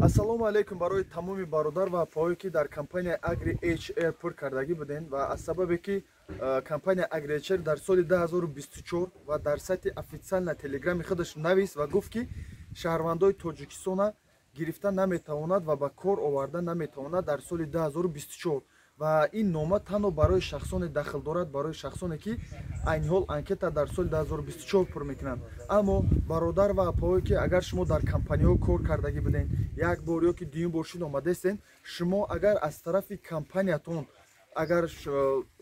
Ассалому алайкум барои тамоми бародар ва апаҳое, ки дар компанияи Агри HR пур кардагӣ будем. Ва аз сабабе ки компания Агри HR дар соли 2024 ва дар сайти официально Телеграми худаш навист ва гуфт, ки шаҳрвандои Тоҷикистона гирифта наметавонад ва ба кор оварда наметавонад дар соли 2024. Ва ин нома танҳо барои шахсоне дахл дорад, барои шахсоне ки айни ҳол анкета дар соли 2024 пур мекунанд. Аммо бародар ва апаҳое, ки агар шумо дар компаниҳо кор кардагӣ будем, як бор ё ки дуюм бор шуд омадастен, шумо агар аз тарафи компаниятон агар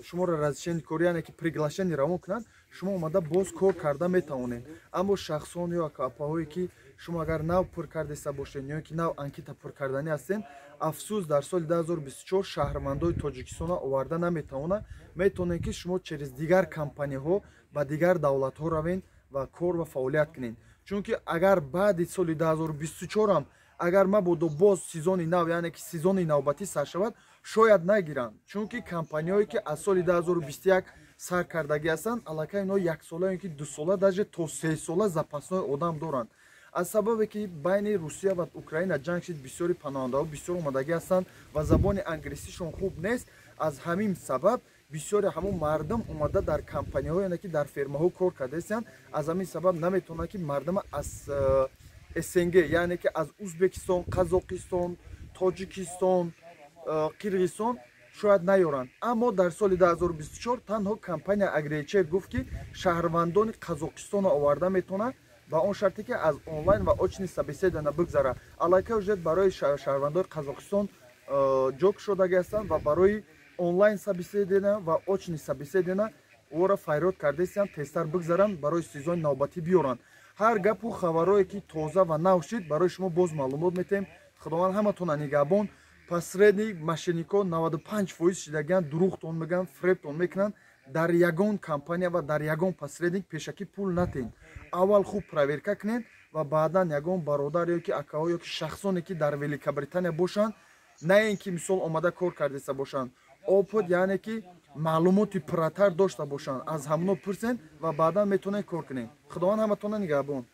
шуморо разрешение кор, яъне ки приглашение равон кунанд, шумо омада боз кор карда метавонед. Аммо шахсон ё апаҳое, ки шумо агар нав пур кардаиста бошед ё ки нав анкета пур карданӣ ҳастен, афсӯс, дар соли 2024 шаҳрвандои Тоҷикистона оварда наметавонад. Метавонед, ки шумо через дигар компаниҳо ба дигар давлатҳо равед ва кор ва фаъолият кунед, чунки агар баъди соли 2024ам агар мабодо боз сезони нав, яъне ки сезони навбатӣ сар шавад, шояд нагиранд, чунки компаниҳое ки аз соли 2021 сар кардагӣ ҳастанд, аллакай инҳо яксола ё ки дусола, даже то сесола запасной одам доранд. Аз сабабе ки байни Русия ва Украина ҷанг шид, бисёри паноҳандаҳо бисёр омадагӣ ҳастанд ва забони англисишон хуб нест. Аз ҳамин сабаб бисёри ҳамон мардум омада дар компаниҳо, яъне ки дар фермаҳо кор кардаистанд. Аз ҳамин сабаб наметавонанд, ки мардума аз СНГ, яъне ки аз Узбекистон, Қазоқистон, Тоҷикистон, Қирғизистон шояд наёранд. Аммо дар соли 2024 танҳо компания Агри HR гуфт, ки шаҳрвандони Қазоқистонро оварда метавонад, ба он шарте ки аз онлайн ва очный собеседование бигзара. Аллакай уже барои шаҳрвандои Қазоқистон ҷо кушодагӣ ҳастанд ва барои онлайн собеседование ва очный собеседование ӯро файрод кардаистанд, тезтар бигзаранд, барои сезони навбатӣ биёранд. Ҳар гапу хабарое ки тоза ва нав шид, барои шумо боз маълумот метаҳем. Худованд ҳаматона нигаҳбон. Посредник, мошеннико 95% шидагиан, дурӯғтон мегӯянд, фиребтон мекунанд. Дар ягон компания ва дар ягон посредник пешакӣ пул натиҳед. Аввал хуб проверка кунед ва баъдан ягон бародар ё ки акаҳо ё ки шахсоне ки дар Великобритания бошанд, на ин ки мисол омада кор кардаиста бошанд, опыт, яъне ки маълумоти пурратар дошта бошанд, аз ҳамоно пурсед ва баъдан метавонед кор кунед. Худованд ҳаматона нигаҳбон.